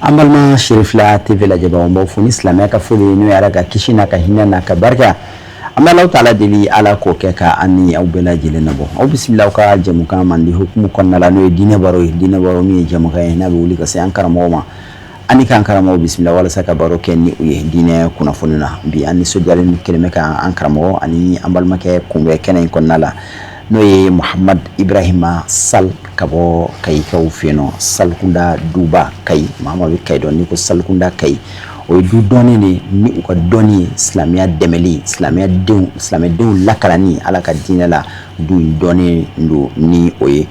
An balima Cherifla TV lajɛbagaw, n b'aw fo ni silamɛya ka foli ye, n'o ye Ala ka kisi n'a ka hinɛ n'a ka barika. An bɛ Alahu taala deli, Ala k'o kɛ ka an ni aw bɛɛ lajɛlen nabɔ. Aw bisimila aw ka jɛmukan mandi hukumu kɔnɔna la, n'o ye diinɛ baro ye. Diinɛ baro min ye jɛmukan ye, n'a bɛ wuli ka se an karamɔgɔ ma ani k'an karamɔgɔ bisimila walasa ka baro kɛ ni u ye diinɛ kunnafoni na. Bi an nisɔndiyalen kɛlen bɛ ka an karamɔgɔ ani an balimakɛ kunbɛn kɛnɛ in kɔnɔna la, n'o ye Muhamad Ibrahima Sall ka bɔ Kayikaw fɛ yen nɔ, Salikunda duba Kayi. Maa maa bɛ Kayi dɔn, n'i ko Salikunda Kayi, o ye du dɔnnen de ni u ka dɔnni ye silamɛya dɛmɛli, silamɛdenw silamɛdenw lakalanni Ala ka diinɛ la. Du in dɔnnen don ni o ye.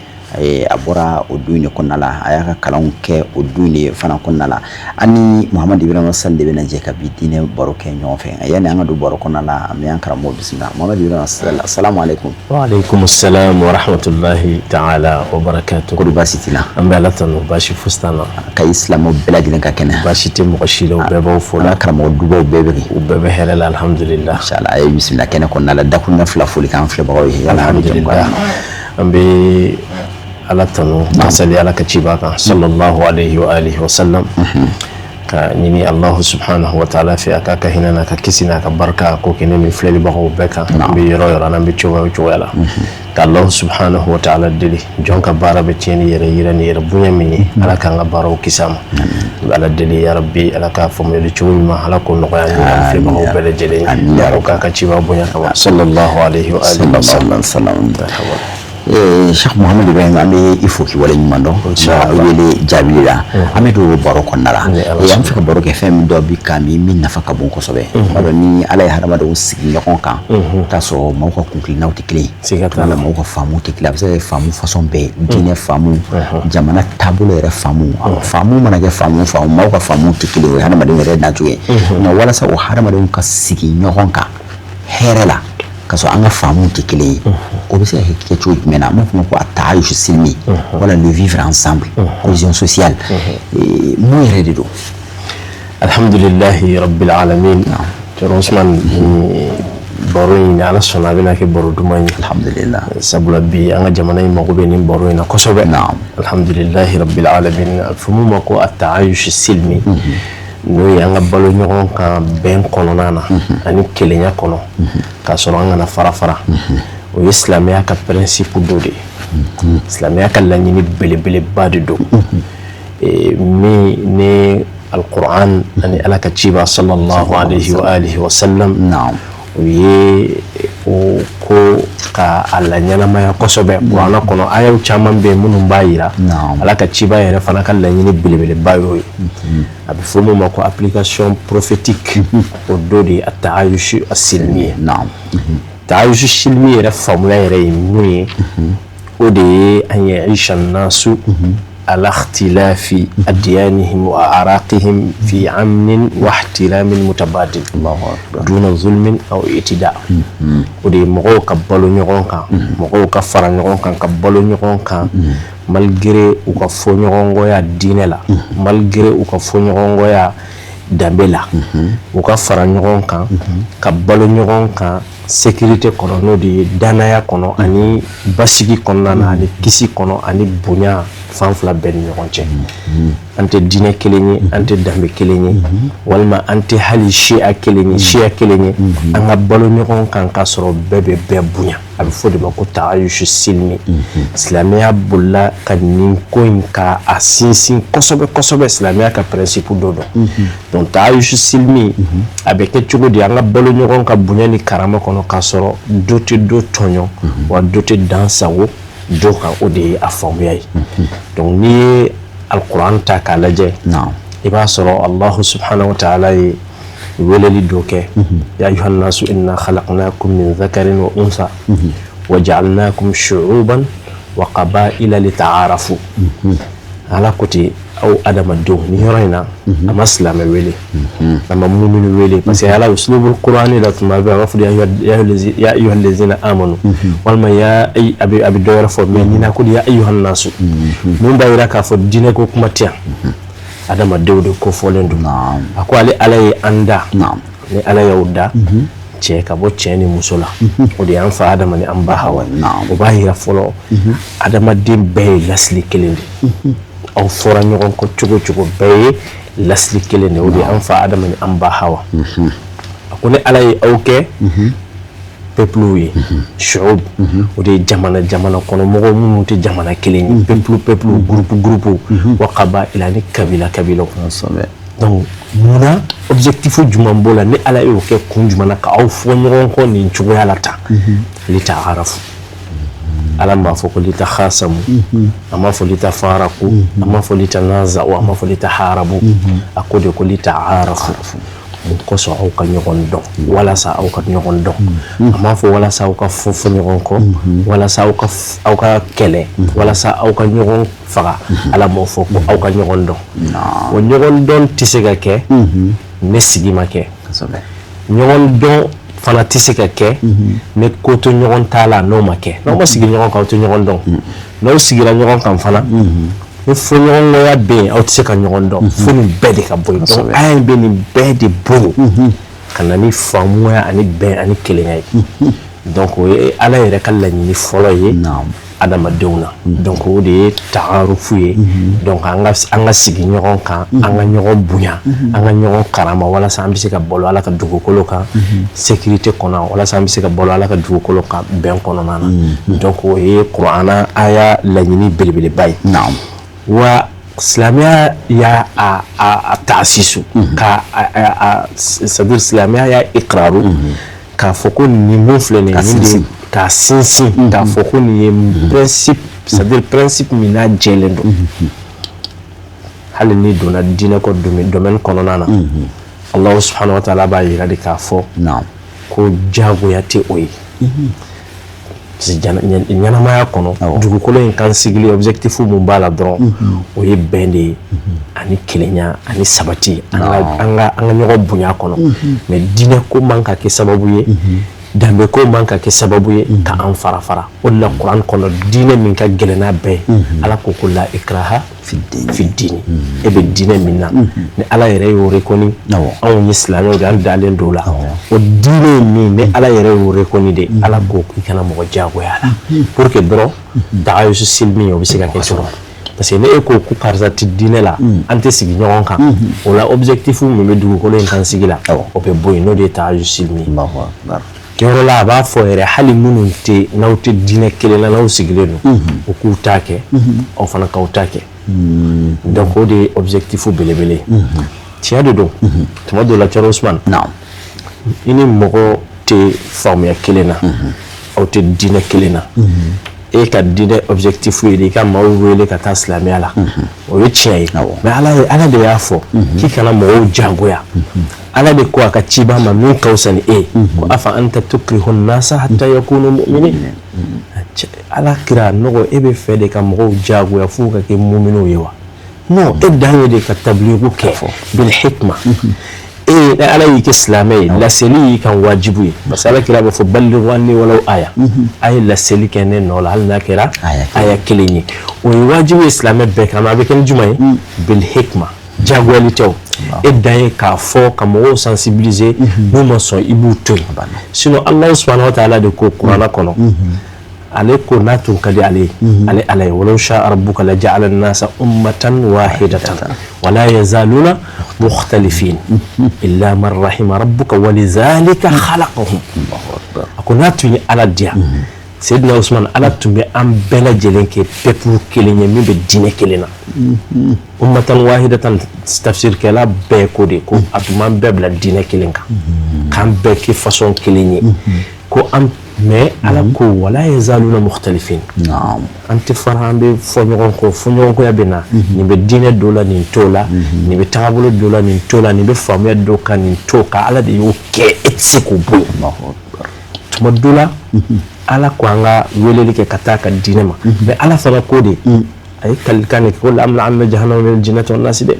A bɔra o du in de kɔnɔna la, a y'a ka kalanw kɛ o du in de fana kɔnɔna la. An ni Muhamad Ibrahima Sall de bɛna jɛ ka bi diinɛ baro kɛ ɲɔgɔn fɛ. Yanni an ka don baro kɔnɔna la, an bɛ an karamɔgɔ bisimila. Muhamad Ibrahima Sall, assalamu alaikum. Wa alaikum salam wa rahmatullahi ta'ala wa barakatuh. Kɔri baasi t'i la? An bɛ Ala tanu, baasi fosi t'an na. Kayi silamɛw bɛɛ lajɛlen ka kɛnɛ? Baasi tɛ mɔgɔ si la, u bɛɛ b'aw fo la. An ka karamɔgɔ dubaw bɛɛ bɛ yen? U bɛɛ bɛ hɛrɛ la, alhamdulillah. Inshallah, a ye bisimila kɛnɛ kɔnɔna la. Dakuruɲɛ fila foli k'an filɛbagaw ye. Alhamdulillah, an bɛ Ala tanu ka sali Ala ka ciba kan, sallallahu alaihi wa alihi wa sallam, ka ɲini Allahu subhanahu wa ta'ala fɛ a k'a ka hinɛ n'a ka kisi n'a ka barika k'o kɛ ne ni filɛlibagaw bɛɛ kan, an bɛ yɔrɔ yɔrɔ, n'an bɛ cogoya o cogoya la, ka Allahu subhanahu wa ta'ala deli, jɔn ka baara bɛ tiɲɛ ni yɛrɛ yira ni yɛrɛ bonya min ye, Ala k'an ka baaraw kisi a ma. An bɛ Ala deli, ya Rabbi, Ala k'a faamuyali cogo ɲuman, Ala k'o nɔgɔya an ni filɛbagaw bɛɛ lajɛlen ye, o k'a ka ciba bonya kama, sallallahu alaihi wa alihi wa sallam. Cheikh Muhamad Ibrahim, an bɛ i fo k'i wale ɲuman dɔn wele jaabi la. An bɛ don baro kɔnɔna la. An bɛ fɛ ka baro kɛ fɛn min dɔ bi kan bi, min nafa ka bon kosɛbɛ. B'a dɔn ni Ala ye hadamadenw sigi ɲɔgɔn kan, k'a sɔrɔ maaw ka kuntilennaw tɛ kelen ye, tuma la maaw ka faamu tɛ kelen. A bɛ se ka kɛ faamu façon bɛɛ, diinɛ faamu, jamana taabolo yɛrɛ faamu, faamu mana kɛ faamu faamu, maaw ka faamu tɛ kelen, o ye hadamadenw yɛrɛ nacogo ye. Nka walasa o hadamadenw ka sigi ɲɔgɔn kan hɛrɛ la, ka sɔrɔ an ka faamu tɛ kelen ye, o bɛ se ka kɛ cogo jumɛn na? An b'a fɔ ma ko at-taayush silmi wala le vivre ensemble, cohésion sociale, mun yɛrɛ de don? Alhamdulillahi rabbil alamin. Cɛrɔ Usman, baro in, Ala sɔnna, a bɛna kɛ baro duman ye. Alhamdulillah. Sabula bi an ka jamana in mago bɛ nin baro in na kosɛbɛ. Alhamdulillahi rabbil alamin. A bɛ fɔ mun ma ko at-taayush silmi, n'o ye an ka balo ɲɔgɔn kan bɛn kɔnɔna na ani kelenya kɔnɔ, k'a sɔrɔ an kana fara fara, o ye silamɛya ka principe dɔ de ye, silamɛya ka laɲini belebeleba de don, min ni alquran ani Ala ka ciba sallallahu alaihi wa alihi wa sallam o ye o ko ka a laɲɛnamaya kosɛbɛ. Kuranɛ kɔnɔ, ayaw caman bɛ yen minnu b'a yira. Ala ka ciba yɛrɛ fana ka laɲini belebeleba y'o ye. A bɛ fɔ min ma ko application prophétique, o dɔ de ye at-taayush as-silmi ye. Taayush silmi yɛrɛ faamuya yɛrɛ ye mun ye? O de ye an yaisha nasu ala ikhtilafi adyanihim wa araqihim fi amnin wa ihtiramin mutabadil duna zulmin aw itida. O de ye mɔgɔw ka balo ɲɔgɔn kan, mɔgɔw ka fara ɲɔgɔn kan ka balo ɲɔgɔn kan, malgré u ka fɔ ɲɔgɔnkɔya diinɛ la, malgré u ka fɔ ɲɔgɔnkɔya danbe la, u ka fara ɲɔgɔn kan ka balo ɲɔgɔn kan sécurité kɔnɔ, n'o de ye danaya kɔnɔ ani basigi kɔnɔna na ani kisi kɔnɔ ani bonya fan fila bɛɛ ni ɲɔgɔn cɛ. An tɛ diinɛ kelen ye, an tɛ danbe kelen ye, walima an tɛ hali siya kelen ye, siya kelen ye, an ka balo ɲɔgɔn kan k'a sɔrɔ bɛɛ bɛ bɛɛ bonya. A bɛ fɔ de ma ko taayusu silmi. Silamɛya bolila ka nin ko in ka a sinsin kosɛbɛ kosɛbɛ. Silamɛya ka principe dɔ don. Donc taayusu silmi, a bɛ kɛ cogo di? An ka balo ɲɔgɔn ka bonya ni karama kɔnɔ, k'a sɔrɔ dɔ tɛ dɔ tɔɲɔ, wa dɔ tɛ dan sago dɔ kan. O de ye a faamuya ye. Donc n'i ye alquran ta k'a lajɛ, i b'a sɔrɔ Allahu subhanahu wa ta'ala ye weleli dɔ kɛ: ya ayuha nasu inna khalaqnakum min dhakarin wa unsa wa ja'alnakum shu'uban wa qaba'ila lita'arafu. Ala ko ten, aw adamadenw. Ni yɔrɔ in na, a ma silamɛ wele, a ma mumini wele, parce que Ala usulubul qur'ani la, tuma bɛɛ a b'a fɔ ya ayyuha allazina amanu, walima ya a bɛ dɔ wɛrɛ fɔ. Mais nin na, ko ya ayyuhan nasu, mun b'a yira k'a fɔ diinɛ ko kuma tɛ yan, adamadenw de ko fɔlen don. A ko ale Ala ye an da, ni Ala y'aw da cɛ ka bɔ cɛ ni muso la, o de y'an fa Adama ni an ba Hawa. O b'a yira fɔlɔ, adamaden bɛɛ ye lasili kelen de. Aw fɔra ɲɔgɔn kɔ cogo cogo, bɛɛ ye lasili kelen de, o de ye an fa Adama ni an ba Hawa. A ko ne Ala ye aw kɛ peuple ye, shu'ub, o de ye jamana jamana kɔnɔ mɔgɔw minnu tɛ jamana kelen ye, peuple peuple, groupe groupe, wa qabaila, ani kabila kabilaw. Donc munna, objectif jumɛn b'o la? Ni Ala y'o kɛ kun jumɛn na ka aw fɔ ɲɔgɔn kɔ nin cogoya la tan? Lita'arafu. Ala b'a fɔ ko litakhasamu, a m'a fɔ litafaraku, a m'a fɔ litanaza'u, a m'a fɔ litaharabu. A ko de ko lita'arafu. Mun kosɔn? Aw ka ɲɔgɔn dɔn, walasa aw ka ɲɔgɔn dɔn. A m'a fɔ walasa aw ka fɔ fɔ ɲɔgɔn kɔ, walasa aw ka kɛlɛ, walasa aw ka ɲɔgɔn faga. Ala m'o fɔ, ko aw ka ɲɔgɔn dɔn. O ɲɔgɔn dɔn tɛ se ka kɛ ne sigi ma kɛ. Ɲɔgɔn dɔn fana tɛ se ka kɛ ne ko to ɲɔgɔn t'a la, n'o ma kɛ. N'aw ma sigi ɲɔgɔn kan, aw tɛ ɲɔgɔn dɔn. N'aw sigira ɲɔgɔn kan fana, ni fɔɲɔgɔnkɔya bɛ yen, aw tɛ se ka ɲɔgɔn dɔn. Fo nin bɛɛ de ka bɔ yen. Donc aya in bɛ nin bɛɛ de bɔ yen ka na ni faamuya ani bɛn ani kelenya ye. Donc o ye Ala yɛrɛ ka laɲini fɔlɔ ye adamadenw na. Donc o de ye taarufu ye. Donc an ka sigi ɲɔgɔn kan, an ka ɲɔgɔn bonya, an ka ɲɔgɔn karama, walasa an bɛ se ka balo Ala ka dugukolo kan sécurité kɔnɔ, walasa an bɛ se ka balo Ala ka dugukolo kan bɛn kɔnɔna na. Donc o ye Kuranna aya laɲini belebeleba ye. Wa silamɛya y'a a taasisu ka a, c'est à dire silamɛya y'a ikraru k'a fɔ ko nin mun filɛ nin ye, nin de k'a sinsin, k'a fɔ ko nin ye principe, c'est à dire principe min n'a jɛlen don. Hali n'i donna diinɛ ko domaine kɔnɔna na, Allahu subhanahu wa ta'ala b'a yira de k'a fɔ ko diyagoya tɛ o ye. Ɲɛnamaya kɔnɔ, dugukolo in kan sigili, objectif mun b'a la dɔrɔn, o ye bɛn de ye ani kelenya ani sabati, an ka ɲɔgɔn bonya kɔnɔ. Mais diinɛ ko man ka kɛ sababu ye, danbe ko man ka kɛ sababu ye ka an fara fara. O de la Kuran kɔnɔ, diinɛ min ka gɛlɛn n'a bɛɛ ye, Ala ko ko la ikraha fi dini. E bɛ diinɛ min na, ni Ala yɛrɛ y'o reconnu, anw ye silamɛw de, an dalen don o la. O diinɛ ye min ni Ala yɛrɛ y'o reconnu de, Ala ko k'i kana mɔgɔ diyagoya a la pour que dɔrɔn tagayusu silimi, o bɛ se ka kɛ cogo. Parce que ne e ko ko karisa tɛ diinɛ la, an tɛ sigi ɲɔgɔn kan, o la objectif min bɛ dugukolo in kan sigi la, o bɛ bɔ yen, n'o de ye tagayusu silimi. Yɔrɔ la, a b'a fɔ yɛrɛ, hali minnu tɛ, n'aw tɛ diinɛ kelen na, n'aw sigilen don, u k'u ta kɛ, aw fana k'aw ta kɛ. Donc o de ye objectif belebele ye. Tiɲɛ de don, tuma dɔ la, Cɛrɛ Usumani, i ni mɔgɔ tɛ faamuya kelen na, aw tɛ diinɛ kelen na, e ka diinɛ objectif ye de i ka maaw wele ka taa silamɛya la, o ye tiɲɛ ye. Mais Ala de y'a fɔ k'i kana mɔgɔw jagoya. Ala de ko a ka ciba ma min ka fisa ni e ye, ko afa anta tukrihu nasa hatta yakunu mu'minin. Ala kira nɔgɔ, e bɛ fɛ de ka mɔgɔw jagoya f'u ka kɛ muminw ye wa? Non, e dan ye de ka tabligu kɛ bil hikma. E Ala y'i kɛ silamɛ ye, laseli y'i kan wajibu ye, parce que Ala kira b'a fɔ ballighu anni walaw aya, a ye laseli kɛ ne nɔ la hali n'a kɛra aya kelen ye. O ye wajibu ye silamɛ bɛɛ kan. A bɛ kɛ ni jumɛn ye? Bil hikma, jagoyali tɛ. O e dan ye k'a fɔ ka mɔgɔw sensibiliser, n'u ma sɔn, i b'u to yen. Sinon Allah subhanahu wa ta'ala de ko Kuranɛ kɔnɔ, ale ko n'a tun ka di ale ye, ale Ala ye, walaw sha'a rabbuka la ja'ala an-nasa ummatan wahidatan wala yazaluna mukhtalifin illa man rahima rabbuka walidhalika khalaqahum. A ko n'a tun ye Ala diya, Seydina Usman, Ala tun bɛ an bɛɛ lajɛlen kɛ peuple kelen ye min bɛ diinɛ kelen na, ummatan wahidatan. Tafsirkɛla bɛɛ ko de ko a tun b'an bɛɛ bila diinɛ kelen kan, k'an bɛɛ kɛ façon kelen ye, ko an, mais Ala ko wala yazaluna mukhtalifin, an tɛ fara, an bɛ fɔ ɲɔgɔn kɔ, fɔ ɲɔgɔnkɔya bɛ na. Nin bɛ diinɛ dɔ la, nin t'o la, nin bɛ tagabolo dɔ la, nin t'o la, nin bɛ faamuya dɔ kan, nin t'o kan. Ala de y'o kɛ, e tɛ se k'o bɔ yen. Tuma dɔ la, Ala ko an ka weleli kɛ ka taa ka diinɛ ma, mais Ala fana ko de, a ye kalikan de kɛ ko la amla anna jahannama min jinnati wan nasi dɛ.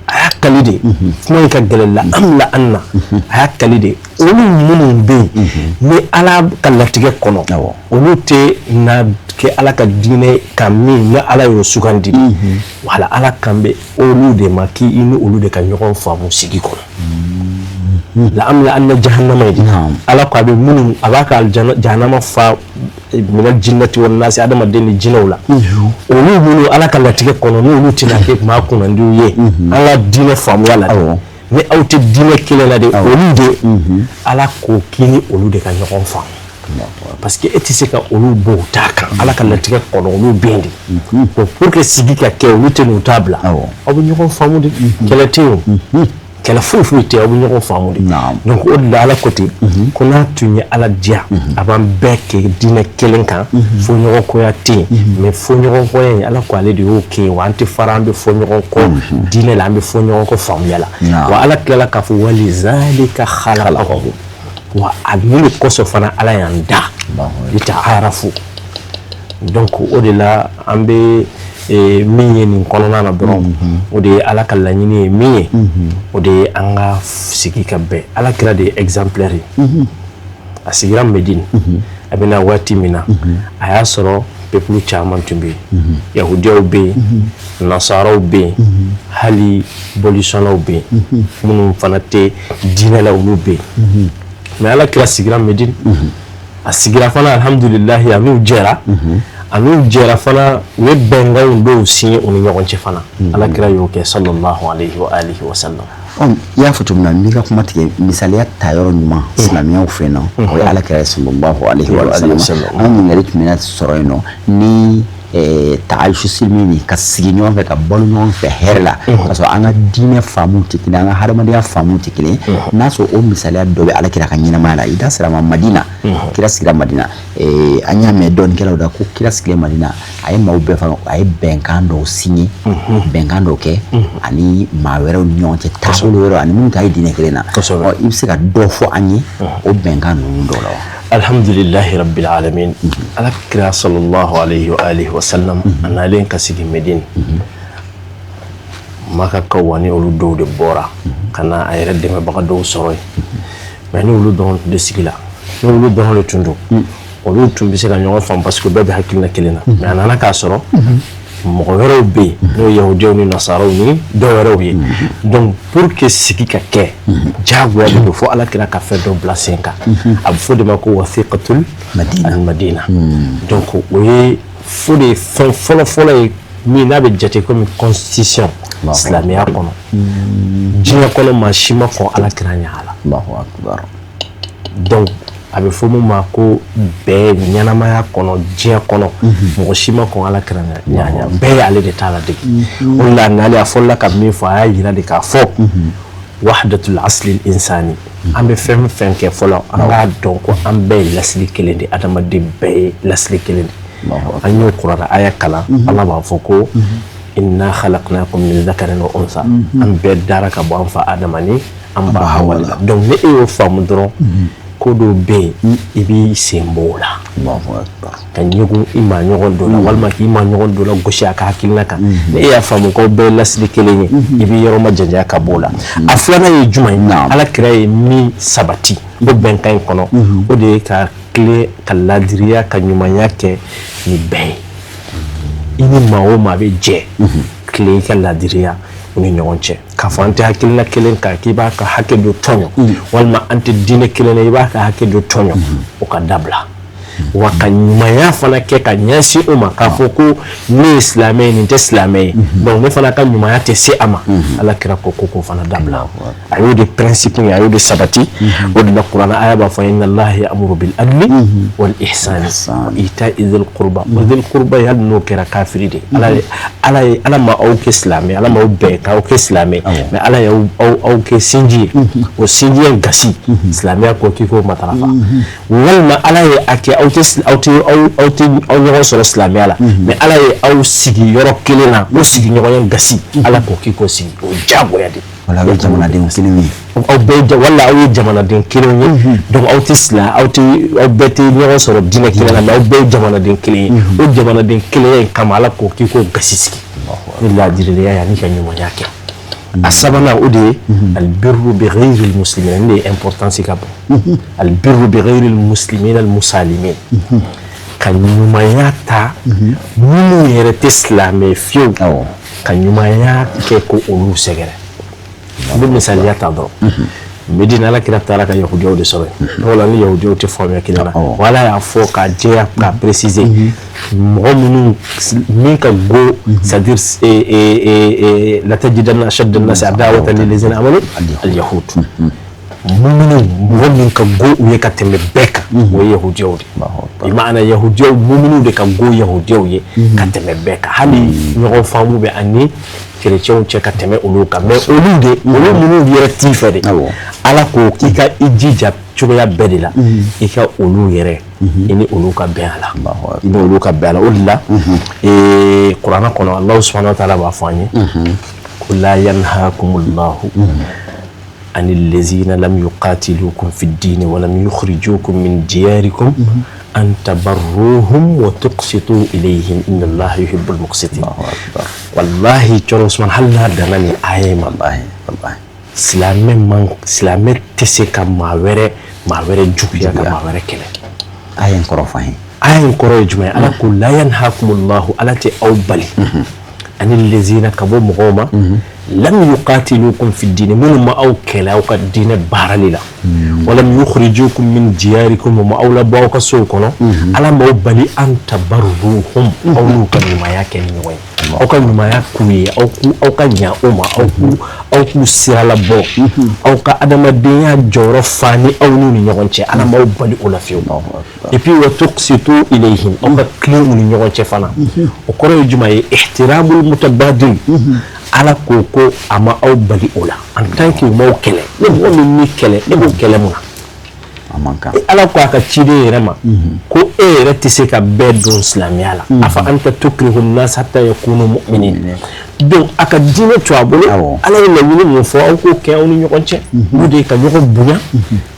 A y'a kali de, kuma in ka gɛlɛn, la amla anna, a y'a kali de. Olu minnu bɛ yen ni Ala ka latigɛ kɔnɔ, olu tɛ na kɛ Ala ka diinɛ kan min ni Ala y'o sugandi de. Wala Ala kan bɛ olu de ma k'i ni olu de ka ɲɔgɔn faamu sigi kɔnɔ. La amla anna jahannama ye de. Ala ko a bɛ minnu, a b'a ka jahannama fa. minal jinnati wan nasi, adamaden ni jinɛw la, olu minnu Ala ka latigɛ kɔnɔ n'olu tɛna kɛ maa kunnandiw ye an ka diinɛ faamuya la dɛ, ni aw tɛ diinɛ kelen na de, olu de Ala ko k'i ni olu de ka ɲɔgɔn faamu, parce que e tɛ se ka olu bɔ u ta kan. Ala ka latigɛ kɔnɔ olu bɛ yen de. Bon, pour que sigi ka kɛ, olu tɛ n'u ta bila, aw bɛ ɲɔgɔn faamu de. Kɛlɛ tɛ yen o, kɛlɛ foyi foyi tɛ, aw bɛ ɲɔgɔn faamu de. Donc o de la Ala ko ten ko n'a tun ye Ala diya, a b'an bɛɛ kɛ diinɛ kelen kan, fɔɲɔgɔnkɔya tɛ yen. Mais fɔɲɔgɔnkɔya in, Ala ko ale de y'o kɛ yen, wa an tɛ fara, an bɛ fɔ ɲɔgɔn kɔ diinɛ la, an bɛ fɔ ɲɔgɔn kɔ faamuya la. Wa Ala tilala k'a fɔ walizalika khalaqahum, wa a mun de kosɔn fana Ala y'an da, litaarafu. Donc o de la an bɛ min ye nin kɔnɔna na dɔrɔn, o de ye Ala ka laɲini ye min ye, o de ye an ka sigi ka bɛn. Ala kira de ye exemplaire ye. A sigira Medine, a bɛna waati min na, a y'a sɔrɔ peuple caman tun bɛ yen, yahudiyaw bɛ yen, nasaraw bɛ yen, hali bolisɔnnaw bɛ yen, minnu fana tɛ diinɛ la, olu bɛ yen. Mais Ala kira sigira Medine, a sigira fana, alhamdulilahi, a n'u jɛra, a n'u jɛra fana, u ye bɛnkanw dɔw signé u ni ɲɔgɔn cɛ fana. Ala kira y'o kɛ, sallallahu alayhi wa alihi wa sallam. I y'a fɔ cogo min na, n b'i ka kuma tigɛ, misaliya ta yɔrɔ ɲuman silamɛyaw fɛ yen nɔ, o ye Ala kira ye, sallallahu alayhi wa sallam. An ɲininkali tun bɛna sɔrɔ yen nɔ ni taayusu silimi nin, ka sigi ɲɔgɔn fɛ, ka balo ɲɔgɔn fɛ hɛrɛ la, ka sɔrɔ an ka diinɛ faamu tɛ kelen, an ka hadamadenya faamu tɛ kelen. N'a sɔrɔ o misaliya dɔ bɛ Ala kira ka ɲɛnamaya la, i da sera ma Madina, kira sigira Madina, an y'a mɛn dɔnnikɛlaw da ko kira sigilen Madina, a ye maaw bɛɛ fara, a ye bɛnkan dɔw signé, bɛnkan dɔw kɛ ani maa wɛrɛw ni ɲɔgɔn cɛ, taabolo wɛrɛw ani minnu ta ye diinɛ kelen na. I bɛ se ka dɔ fɔ an ye o bɛnkan ninnu dɔw la wa? Alhamdulillahi rabbil alamin. Ala kira sallallahu alayhi wa alihi wa sallam, a nalen ka sigi Medine, Makakaw ani olu dɔw de bɔra ka na a yɛrɛ dɛmɛbaga dɔw sɔrɔ yen. Mais ni olu dɔrɔn tun de sigila, ni olu dɔrɔn de tun don, olu tun bɛ se ka ɲɔgɔn faamu, parce que bɛɛ bɛ hakilina kelen na. Mais a nana k'a sɔrɔ mɔgɔ wɛrɛw bɛ yen, n'o ye yahudiyaw ni nasaraw ni dɔw wɛrɛw ye. Donc pour que sigi ka kɛ, diyagoya de don fo Ala kira ka fɛn dɔ bila sen kan. A bɛ fɔ de ma ko wasiqatul al-madina. Donc o ye fo de ye fɛn fɔlɔ fɔlɔ ye min n'a bɛ jate komi constitution silamɛya kɔnɔ. Diɲɛ kɔnɔ, maa si ma kɔn Ala kira ɲɛ a la. Allahu akbar. Donc a bɛ fɔ mun ma ko bɛɛ ɲɛnamaya kɔnɔ, diɲɛ kɔnɔ, mɔgɔ si ma kɔn Ala kira ɲɛ, bɛɛ ye ale de t'a ladege. O de la n'ale a fɔlɔla ka min fɔ, a y'a yira de k'a fɔ wahdatul asli insani. An bɛ fɛn fɛn kɛ fɔlɔ, an k'a dɔn ko an bɛɛ ye lasili kelen de, adamaden bɛɛ ye lasili kelen de. An y'o kuranɛ aya kalan, Ala b'a fɔ ko inna khalaqnakum min dhakarin wa unsa, an bɛɛ dara ka bɔ an fa Adama ni an ba Hawa la. Donc ni e y'o faamu dɔrɔn, ko dɔw bɛ yen, i b'i sen bɔ o la ka ɲɔgɔn i maa ɲɔgɔn dɔ la, walima k'i maa ɲɔgɔn dɔ la gosi a ka hakilina kan. Ni e y'a faamu k'aw bɛɛ ye lasili kelen ye, i b'i yɔrɔ ma janya ka bɔ o la. A filanan ye jumɛn ye? Ala kira ye min sabati o bɛnkan in kɔnɔ, o de ye ka tilen, ka ladiriya, ka ɲumanya kɛ ni bɛɛ ye. I ni maa o maa bɛ jɛ, tilen i ka ladiriya u ni ɲɔgɔn cɛ, k'a fɔ an tɛ hakilina kelen kan k'i b'a ka hakɛ dɔ tɔɲɔ, walima an tɛ diinɛ kelen na i b'a ka hakɛ dɔ tɔɲɔ, o ka dabila. Wa ka ɲumanya fana kɛ ka ɲɛsin o ma, k'a fɔ ko ne ye silamɛ ye, nin tɛ silamɛ ye, donc ne fana ka ɲumanya tɛ se a ma. Ala kira ko ko k'o fana dabila. A y'o de principe ye, a y'o de sabati. O de la kuranɛ aya b'a fɔ inna allaha ya'muru bil adli wal ihsani wa ita'i dhil qurba. Wa dhil qurba ye, hali n'o kɛra kafiri de ye, Ala ye, Ala ma aw kɛ silamɛ, Ala ma aw bɛn k'aw kɛ silamɛ, mais Ala ye aw kɛ sinji ye. O sinjiya gasi, silamɛya ko k'i k'o matarafa. Walima Ala ye a kɛ aw tɛ aw tɛ aw tɛ aw ɲɔgɔn sɔrɔ silamɛya la, mais Ala ye aw sigi yɔrɔ kelen na, o sigiɲɔgɔnya gasi, Ala ko k'i k'o sigi, o diyagoya de. Wala aw ye jamanaden kelen ye. Aw bɛɛ, wala aw ye jamanaden kelen ye. Donc aw tɛ sila, aw tɛ, aw bɛɛ tɛ ɲɔgɔn sɔrɔ diinɛ kelen na, mais aw bɛɛ ye jamanaden kelen ye. O jamanaden kelenya in kama, Ala ko k'i k'o gasi sigi ni laadiriya ye ani ka ɲumanya kɛ. A sabanan, o de ye albirru bi ghayri muslimin. Nin de ye importance ka bon. Albirru bi ghayri muslimin almusalimin, ka ɲumanya ta minnu yɛrɛ tɛ silamɛ fiyewu, ka ɲumanya kɛ ko olu sɛgɛrɛ. N bɛ misaliya ta dɔrɔn. Medina Ala kira taara ka yahudiyaw de sɔrɔ yen. O la ni yahudiyaw tɛ faamuya kelen na, wala y'a fɔ k'a jɛya, k'a préciser, mɔgɔ minnu min ka go, c'est-à-dire latajidanna ashadda an-nasi adawatan lillazina amanu al-yahud. Muminu, mɔgɔ min ka go u ye ka tɛmɛ bɛɛ kan, o ye yahudiyaw de ye. Maana yahudiyaw, muminu de ka go yahudiyaw ye ka tɛmɛ bɛɛ kan. Hali ɲɔgɔn faamu bɛ ani kerecɛnw cɛ ka tɛmɛ olu kan, mais olu de, olu minnu yɛrɛ t'i fɛ de, Ala ko k'i ka i jija cogoya bɛɛ de la, i ka olu yɛrɛ, i ni olu ka bɛn a la, i ni olu ka bɛn a la. O de la kuranɛ kɔnɔ, Alahu subahana wa taala b'a fɔ an ye ko la yanhakumullahu anil lezina lam yuqatilukum fi ddini wa lam yukhrijukum min diyarikum an tabarruhum wa tuqsitu ilayhim inna Allaha yuhibbul muqsitin. Wallahi, Cɔrɔ Usman, hali n'a danna nin aya in ma, wallahi wallahi, silamɛ man, silamɛ tɛ se ka maa wɛrɛ juguya, ka maa wɛrɛ kɛlɛ. Aya in kɔrɔ fɔ an ye. Aya in kɔrɔ ye jumɛn ye? Ala ko la yanhakumullahu, Ala tɛ aw bali, ani lezina, ka bɔ mɔgɔw ma, lam yuqatilukum fi ddini, minnu ma aw kɛlɛ aw ka diinɛ baarali la, walam yukhrijukum min diyarikum, ma aw labɔ aw ka sow kɔnɔ. Ala m'aw bali an tabarruhum, aw n'u ka ɲumanya kɛ ni ɲɔgɔn ye, aw ka ɲumanya k'u ye, aw k'u, aw ka ɲa u ma, aw k'u sira labɔ, aw ka adamadenya jɔyɔrɔ fa ni aw n'u ni ɲɔgɔn cɛ. Ala m'aw bali o la fiyewu. Et puis wa tuqsitu ilayhim, aw ka tilen u ni ɲɔgɔn cɛ fana. O kɔrɔ ye jumɛn ye? Ihtiramul mutabadil. Ala ko ko a ma aw bali o la en tant que u m'aw kɛlɛ. Ni mɔgɔ min m'i kɛlɛ, e b'o kɛlɛ mun na? A man kan. Ala ko a ka ciden yɛrɛ ma ko e yɛrɛ tɛ se ka bɛɛ don silamɛya la, afa anta tukrihu nnas hatta yakunu mu'minin. Donc a ka diinɛ to a bolo. Ala ye laɲini mun fɔ, aw k'o kɛ aw ni ɲɔgɔn cɛ. O de ye ka ɲɔgɔn bonya,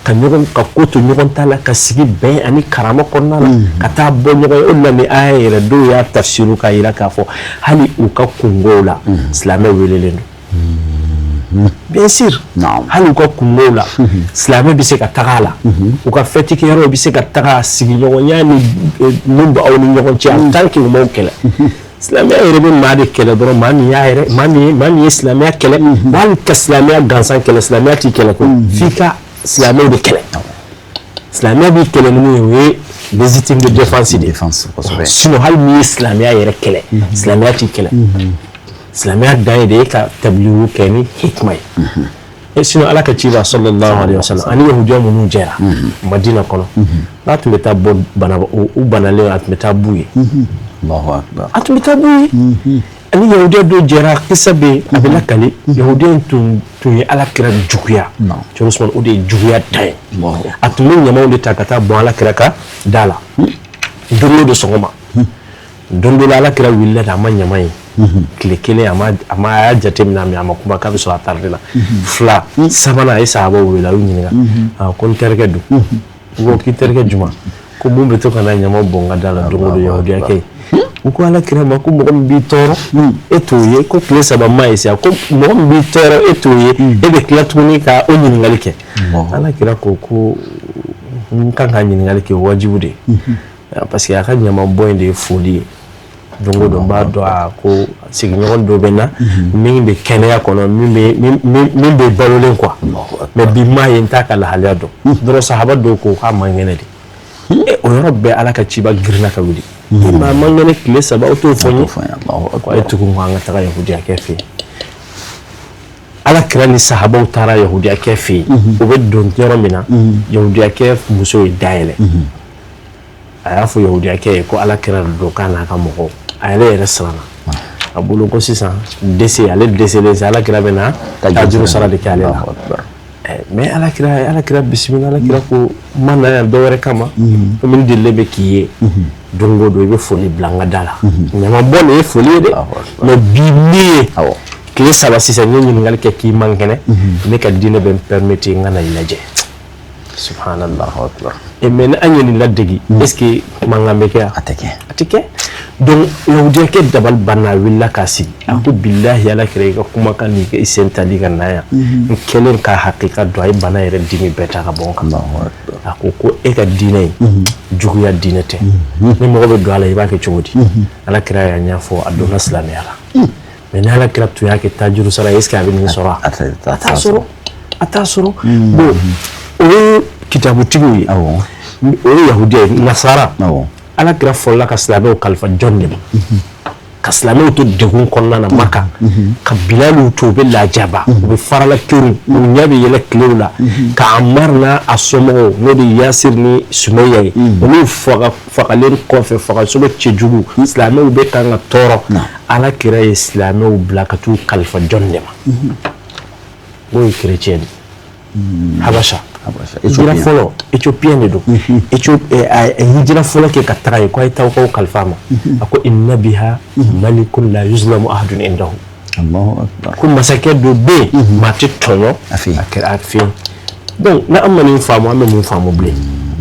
ka ɲɔgɔn ka ko to ɲɔgɔn ta la, ka sigi bɛn ani karama kɔnɔna la, ka taa bɔ ɲɔgɔn ye. O de la ni aya yɛrɛ, dɔw y'a tafsiru k'a yira k'a fɔ hali u ka kungow la, silamɛ welelen don, bien sûr. Hali u ka kungow la, silamɛ bɛ se ka taga a la, u ka fɛti kɛyɔrɔw bɛ se ka taga, sigiɲɔgɔnya ni min bɛ aw ni ɲɔgɔn cɛ, en tant que u m'aw kɛlɛ. Silamɛya yɛrɛ bɛ maa de kɛlɛ dɔrɔn, maa min y'a yɛrɛ, maa min ye silamɛya kɛlɛ, hali ka silamɛya gansan kɛlɛ, silamɛya t'i kɛlɛ koyi, f'i ka silamɛw de kɛlɛ. Silamɛya b'i kɛlɛ ni mun ye, o ye légitime de défense de ye. Défense, kosɛbɛ. Sinon hali n'i ye silamɛya yɛrɛ kɛlɛ, silamɛya t'i kɛlɛ. Silamɛya dan ye de e ka tabligu kɛ ni hikma ye. Et sinon Ala ka ciba sallallahu alaihi wasallam ani yahudiya minnu jɛra Madina kɔnɔ, n'a tun bɛ taa bɔ bana, u banalen, a tun bɛ taa b'u ye. Allahu akbar. A tun bɛ taa b'u ye. Ani yahudiya dɔ jɛra, kisa bɛ yen, a bɛ lakali, yahudiya in tun ye Ala kira juguya. Cɛ Usman, o de ye juguya dan ye. A tun bɛ ɲamaw de ta ka taa bɔn Ala kira ka da la don o don sɔgɔma. Don dɔ la, Ala kira wulila de, a ma ɲama ye tile kelen, a ma a y'a jateminɛ, mais a ma kuma, k'a bɛ sɔrɔ a tarde la. Fila, sabanan, a ye sahabaw wele, a y'u ɲininka: a ko n terikɛ don? U ko k'i terikɛ juma? Ko mun bɛ to ka na ɲama bɔn n ka da la don o don? Yahudiya kɛ. U ko Ala kira ma ko mɔgɔ min b'i tɔɔrɔ, e t'o ye? Ko tile 3 ma ye sa, ko mɔgɔ min b'i tɔɔrɔ, e t'o ye, e bɛ tila tuguni ka o ɲininkali kɛ? Ala kira ko ko n kan ka ɲininkali kɛ, wajibu de ye, parce que a ka ɲama bɔ in de ye foli ye don o don. N b'a dɔn a ko sigiɲɔgɔn dɔ bɛ n na min bɛ kɛnɛya kɔnɔ, min bɛ balolen quoi, mais bi m'a ye, n t'a ka lahalaya dɔn dɔrɔn. Sahaba dɔw ko k'a man kɛnɛ de. E, o yɔrɔ bɛɛ, Ala ka ciba girinna ka wuli: e maa man kɛnɛ tile 3, aw t'o fɔ n ye? Ko a ye tugu ko an ka taga yahudiyakɛ fɛ yen. Ala kira ni sahabaw taara yahudiyakɛ fɛ yen. U bɛ don yɔrɔ min na, yahudiyakɛ muso ye dayɛlɛ. A y'a fɔ yahudiyakɛ ye ko Ala kira de don, k'a n'a ka mɔgɔw. A yɛrɛ siranna a bolo ko sisan dɛsɛ, ale dɛsɛlen sa, Ala kira bɛ na tajuru sara de kɛ ale la. Mais Ala kira bisimila. Ala kira ko n ma na yan dɔwɛrɛ kama, komi n delilen bɛ k'i ye don o don, i bɛ foli bila n ka da la. Ɲama bɔ nin ye foli ye dɛ, mais bi min ye tile 3 sisan, n ye ɲininkali kɛ k'i man kɛnɛ, ne ka diinɛ bɛ n permettre n ka na i lajɛ. Subhanallah. Et mais ni an ye nin ladegi, est ce que mankan bɛ kɛ? A tɛ kɛ. A tɛ kɛ. Donc yahudiyakɛ dabali banna, a wulila k'a sigi, a ko bilahi, Ala kira, i ka kumakan n'i i sen tali ka na yan, n kɛlen k'a hakika dɔn, a ye bana yɛrɛ dimi bɛɛ ta ka bɔ n kan. A ko ko e ka diinɛ in, juguya diinɛ tɛ. Ni mɔgɔ bɛ don a la, i b'a kɛ cogo di? Ala kira y'a ɲɛfɔ, a donna silamɛya la. Mais ni Ala kira tun y'a kɛ tajuru sara, est ce que a bɛ nin sɔrɔ? A A t'a sɔrɔ. A t'a sɔrɔ. Bon, o ye kitabutigiw ye, o ye yahudiya ye, nasara. Ala kira fɔlɔla ka silamɛw kalifa jɔn de ma? Ka silamɛw to degun kɔnɔna na Maka, ka Bilaliw to, u bɛ lajaba, u bɛ farala kerun, u ɲɛ bɛ yɛlɛ tilew la, ka Amar n'a a somɔgɔw, n'o de ye Yasir ni Sumeya ye, olu fagalen kɔfɛ, fagasogo cɛjugu, silamɛw bɛ kan ka tɔɔrɔ. Ala kira ye silamɛw bila ka t'u kalifa jɔn de ma? O ye chrétien de Habasha. Hijira fɔlɔ, éthiopien de don. Hijira fɔlɔ kɛ ka taga yen ko a ye taa k'aw kalifa ma. A ko inna biha malikun la yuzlamu ahadun indahu. Ko masakɛ dɔ bɛ yen, maa tɛ tɔɲɔ a fɛ yen. Donc n'an ma nin faamu, an bɛ mun faamu bilen?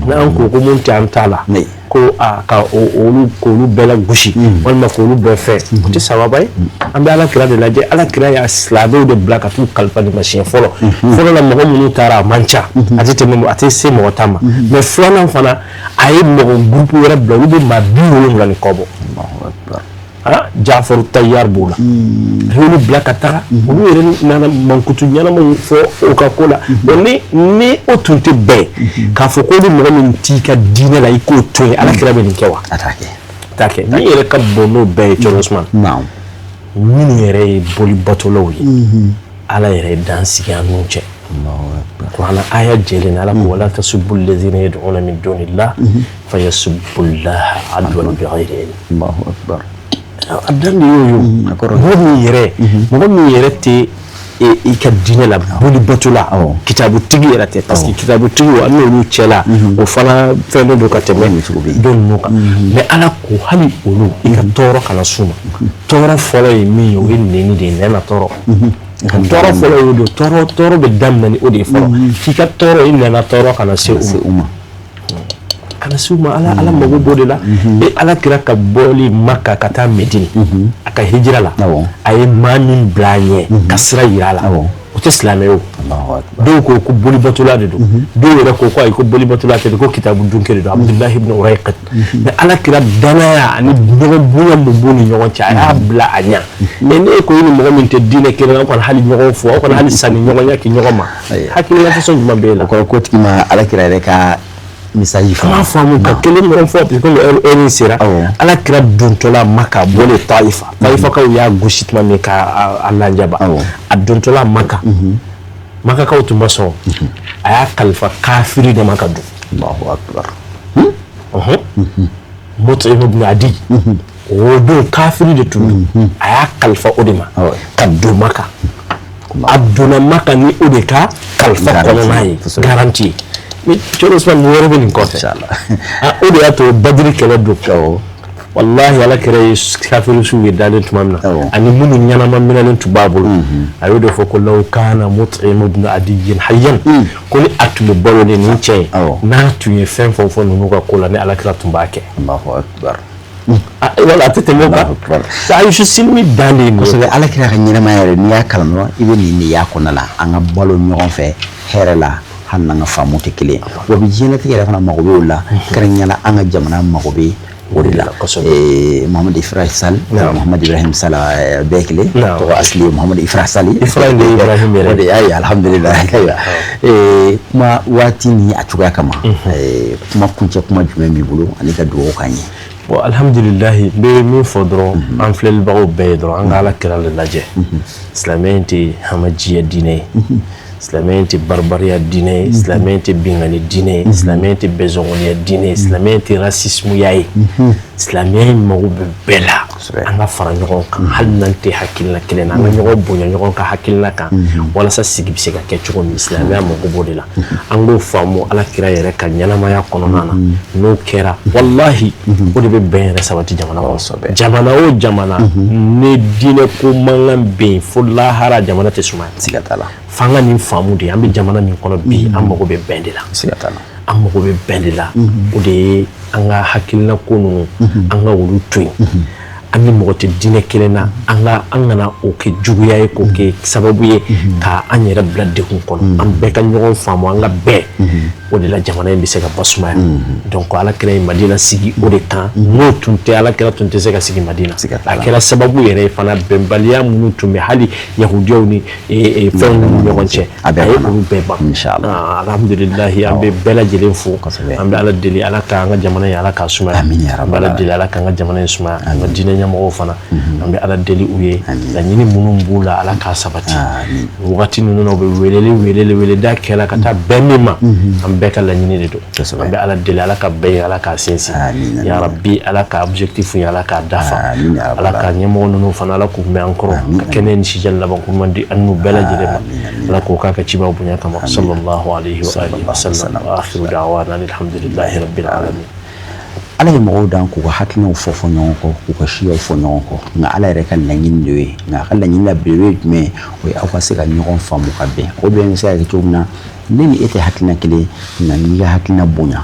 N'an ko ko mun tɛ an ta la, ko a ka olu k'olu bɛɛ lagosi walima k'olu bɛɛ fɛ, o tɛ sababa ye. An bɛ ala kira de lajɛ. Ala kira y'a silamɛw de bila ka t'u kalifa nin ma siɲɛ fɔlɔ. Fɔlɔ la, mɔgɔ minnu taara, a man ca, a tɛ tɛmɛ, a tɛ se mɔgɔ 10 ma. Mais filanan fana, a ye mɔgɔ groupe wɛrɛ bila, olu bɛ maa 70 ni kɔ bɔ. Jafaru Tayyar b'o la. A y'olu bila ka taga, olu yɛrɛ nana mankutu ɲɛnamaw fɔ o ka ko la. Bon, ni o tun tɛ bɛn k'a fɔ ko ni mɔgɔ min t'i ka diinɛ la, i k'o to yen, ala kira bɛ nin kɛ wa? A t'a kɛ. T'a kɛ. Min yɛrɛ ka bon n'o bɛɛ ye, Cɔrɔ Usman, minnu yɛrɛ ye boli batolaw ye, ala yɛrɛ ye dan sigi an n'u cɛ. Kuranɛ aya jɛlen, ala ko wala tasubbu alladhina yad'una min dunillah fayasubbu llaha adwan bighayri ilm. Allahu akbar. A dan de y'o ye. Mɔgɔ min yɛrɛ tɛ i ka diinɛ la, boli bato la, kitabutigi yɛrɛ tɛ, parce que kitabutigiw, an n'olu cɛ la, o fana fɛn dɔ don ka tɛmɛ dɔ ninnu kan. Mais ala ko hali olu, i ka tɔɔrɔ kana s'u ma. Tɔɔrɔ fɔlɔ ye min ye, o ye nɛni de ye, nɛn na tɔɔrɔ. Tɔɔrɔ fɔlɔ y'o don. Tɔɔrɔ bɛ daminɛ ni o de ye fɔlɔ, k'i ka tɔɔrɔ, i nɛnna tɔɔrɔ kana se u ma, kana se u ma. Ala mago b'o de la. E ala kira ka bɔli Maka ka taa Medine, a ka hijira la, a ye maa min bila a ɲɛ ka sira yira a la, o tɛ silamɛ ye o. Dɔw ko ko bolibatola de don, dɔw yɛrɛ ko ko ayi, ko bolibatola tɛ, ko kitabu dunke de don, Abudulayi ibn Urayqat. Mais ala kira danaya ani ɲɔgɔn bonya mun b'u ni ɲɔgɔn cɛ, a y'a bila a ɲɛ. Mais ne ko i ni mɔgɔ min tɛ diinɛ kelen na, aw kana hali ɲɔgɔn fo, aw kana hali sanni ɲɔgɔnya kɛ ɲɔgɔn ma. Hakilina fasɔn jumɛn b'e la? O kɔrɔ ko tigi ma ala kira yɛrɛ ka message faamu. Faamu ka kelen dɔrɔn fɔ, parce que komi heure in sera. Ala kira dontɔla Maka, bɔlen Tayifa, Tayifakaw y'a gosi tuma min k'a lanjaba, a dontɔla Maka, Makakaw tun ma sɔn. A y'a kalifa kafiri de ma ka don. Allahu akbar. Mut'im ibn Adi, o don kafiri de tun don, a y'a kalifa o de ma ka don Maka. A donna Maka ni o de ka kalifa kɔnɔna ye, garantie ye. Mais Cɔrɔ Usman, mun wɛrɛ bɛ nin kɔfɛ? O de y'a to Badiri kɛlɛ don, walahi, ala kira ye kafirisiw ye dalen tuma min na, ani minnu ɲɛnama minɛlen tun b'a bolo, a y'o de fɔ ko law kana Mut'im ibn Adiyin hayyan, ko ni a tun bɛ balo ni nin cɛ ye, n'a tun ye fɛn fɛn fɔ ninnu ka ko la, ni ala kira tun b'a kɛ. Allahu akbar. Wala a tɛ tɛmɛ o kan. Ayusu silimi dan de ye nin ye. Kosɛbɛ. Ala kira ka ɲɛnamaya yɛrɛ, n'i y'a kalan dɔrɔn, i bɛ nin de y'a kɔnɔna la. An ka balo ɲɔgɔn fɛ hɛrɛ la, hali n'an ka faamu tɛ kelen ye. Wa bi diɲɛlatigɛ yɛrɛ fana mago b'o la, kɛrɛnkɛrɛnnenya la an ka jamana mago bɛ o de la. Mohamed Ifrah Sall, Mohamed Ibrahim Sall, bɛɛ kelen tɔgɔ asili ye Mohamed Ifrah Sall. Ifrah de ye Ibrahim yɛrɛ. O de y'a ye, alhamdulilayi. Kuma waati ni a cogoya kama, kuma kuncɛ kuma jumɛn b'i bolo ani ka dugawu k'an ye? Bon, alhamdulilayi, n bɛ min fɔ dɔrɔn an filɛlibagaw bɛɛ ye dɔrɔn, an ka ala kira de lajɛ. Silamɛya in tɛ hamajiya diinɛ ye, silamɛya in tɛ baribariya diinɛ ye, silamɛya in tɛ binkanni diinɛ ye, silamɛya in tɛ bɛnsɔngɔniya diinɛ ye, silamɛya in tɛ racisme ye. Silamɛya in mago bɛ bɛɛ la. An ka fara ɲɔgɔn kan, hali n'an tɛ hakilina kelen na, an ka ɲɔgɔn bonya ɲɔgɔn ka hakilina kan, walasa sigi bɛ se ka kɛ cogo min. Silamɛya mago b'o de la. An k'o faamu ala kira yɛrɛ ka ɲɛnamaya kɔnɔna na. N'o kɛra, walahi, o de bɛ bɛn yɛrɛ sabati jamana kɔnɔ. Jamana o jamana ni diinɛ ko mankan bɛ yen, fo lahara jamana tɛ sumaya. Siga t'a la. F'an ka nin faamu de. An bɛ jamana min kɔnɔ bi, an mago bɛ bɛn de la. Siga t'a la. An mago bɛ bɛn de la. O de ye an ka hakilina ko ninnu, an ka olu to yen. An ni mɔgɔ tɛ diinɛ kelen na, an ka an kana o kɛ juguya ye, k'o kɛ sababu ye ka an yɛrɛ bila degun kɔnɔ. An bɛɛ ka ɲɔgɔn faamu, an ka bɛn, o de la jamana in bɛ se ka basumaya. Donc Ala kira ye Madina sigi o de kan. N'o tun tɛ, Ala kira tun tɛ se ka sigi Madina. A kɛra sababu yɛrɛ ye fana, bɛnbaliya minnu tun bɛ hali yahudiyaw ni fɛnw ni ɲɔgɔn cɛ, a ye olu bɛɛ ban. Alhamdulilahi, an bɛ bɛɛ lajɛlen fo. An bɛ Ala deli, Ala ka an ka jamana in, Ala k'a sumaya. An bɛ Ala deli, Ala k'an ka jamana in sumaya. An ka diinɛ ɲɛmɔgɔw fana, an bɛ Ala deli u ye, laɲini minnu b'u la, Ala k'a sabati. Wagati ninnu na, u bɛ weleli weleli weleda kɛla ka taa bɛn min ma, an bɛɛ ka laɲini de don. An bɛ Ala deli, Ala ka bɛn, Ala k'a sinsin, ya Rabbi. Ala ka objectif ye, Ala k'a dafa. Ala ka ɲɛmɔgɔ ninnu fana, Ala k'u mɛn an kɔrɔ, ka kɛnɛ ni sijan laban ko man di an n'u bɛɛ lajɛlen ma. Ala k'o k'a ka cibaw bonya kama, sallallahu alayhi wa alihi wa sallam. Wa akhiru da'wana alhamdulillahi rabbil alamin. Ala ye mɔgɔw dan k'u ka hakilinaw fɔ fɔ ɲɔgɔn kɔ, k'u ka siyaw fɔ ɲɔgɔn kɔ, nka Ala yɛrɛ ka laɲini de ye, nka a ka laɲini la belebele ye jumɛn ye? O ye aw ka se ka ɲɔgɔn faamu ka bɛn. O bɛn bɛ se ka kɛ cogo min na, ne ni e tɛ hakilina kelen, nka n'i ka hakilina bonya,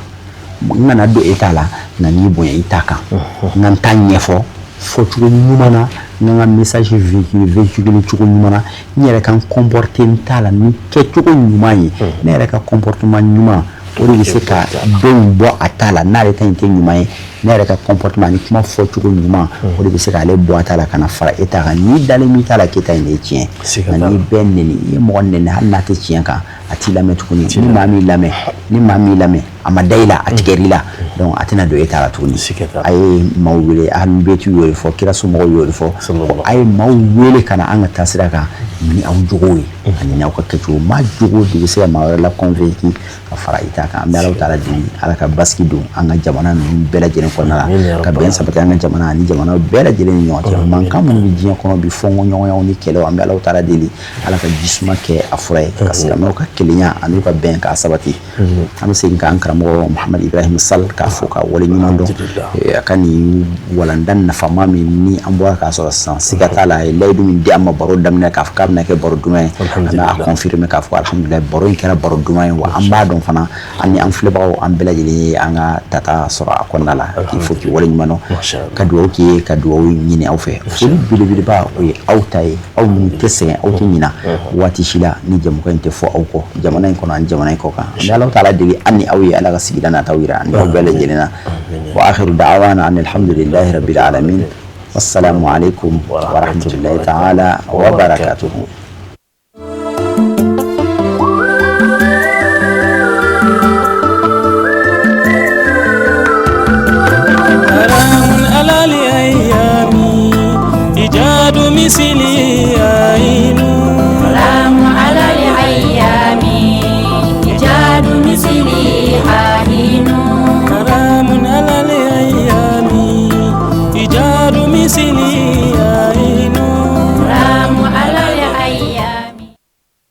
n kana don e ta la, nka n'i bonya i ta kan, n ka n ta ɲɛfɔ fɔcogo ɲuman na, n ka n ka message véhiculer cogo ɲuman na, n yɛrɛ ka n comporter n ta la ni kɛcogo ɲuman ye. Ne yɛrɛ ka comportement ɲuman, o de bɛ se ka denw bɔ a ta la. N'ale ta in tɛ ɲuman ye, ne yɛrɛ ka comportement ni kuma fɔcogo ɲuman, o de bɛ se k'ale bɔ a ta la ka na fara e ta kan. N'i dalen b'i ta la k'e ta in de ye tiɲɛ, nka n'i bɛɛ neni, i ye mɔgɔ neni, hali n'a tɛ tiɲɛ kan, a t'i lamɛn tuguni. Ni maa m'i lamɛn, a ma da i la, a tigɛr'i la, donc a tɛna don e ta la tuguni. A ye maaw wele, Ahlul Bayt y'o de fɔ, kira somɔgɔw y'o de fɔ, a ye maaw wele ka na an ka taasira kan ni aw jogow ye ani n'aw ka kɛcogo. Maa jogo de bɛ se ka maa wɛrɛ la convaincu ka fara i ta kan. An bɛ Ala taala deli, Ala ka basigi don an ka jamana ninnu bɛɛ lajɛlen kɔnɔna la, ka bɛn sabati an ka jamana ani jamana bɛɛ lajɛlen ni ɲɔgɔn cɛ. Mankan minnu bɛ diɲɛ kɔnɔ bi, fɔnkɔɲɔgɔnyaw ni kɛlɛw, an bɛ Ala taala deli, Ala ka jisuma kɛ a fura ye, ka silamɛw ka kelenya ani ka bɛn k'a sabati. An bɛ segin k'an karamɔgɔ Muhamad Ibrahim Sall k'a fo ka wale ɲuman dɔn a ka nin walanda nafama min ni an bɔra k'a sɔrɔ sisan. Siga t'a la, a ye layidu min di an ma baro daminɛ k'a fɔ k'a bɛna kɛ baro duman ye, an b'a confirmer k'a fɔ alhamdulilayi, baro in kɛra baro duman ye. Wa an b'a dɔn fana, an ni an filɛbagaw, an bɛɛ lajɛlen ye an ka tata sɔrɔ a kɔnɔna la. K'i fo k'i wale ɲuman dɔn, ka dugawu k'i ye, ka dugawu ɲini aw fɛ. Foli belebeleba, o ye aw ta ye, aw minnu tɛ sɛgɛn, aw tɛ ɲina waati si la ni jɛmukan in tɛ fɔ aw kɔ, jamana in kɔnɔ ani jamana in kɔ kan. An bɛ Ala taala deli an ni aw ye, Ala ka sigida nataw yira ani aw bɛɛ lajɛlen na. Wa akhiru da'wana an alhamdulillahi rabbil alamin. Wassalamu alaikum wa rahmatullahi ta'ala wa barakatuhu.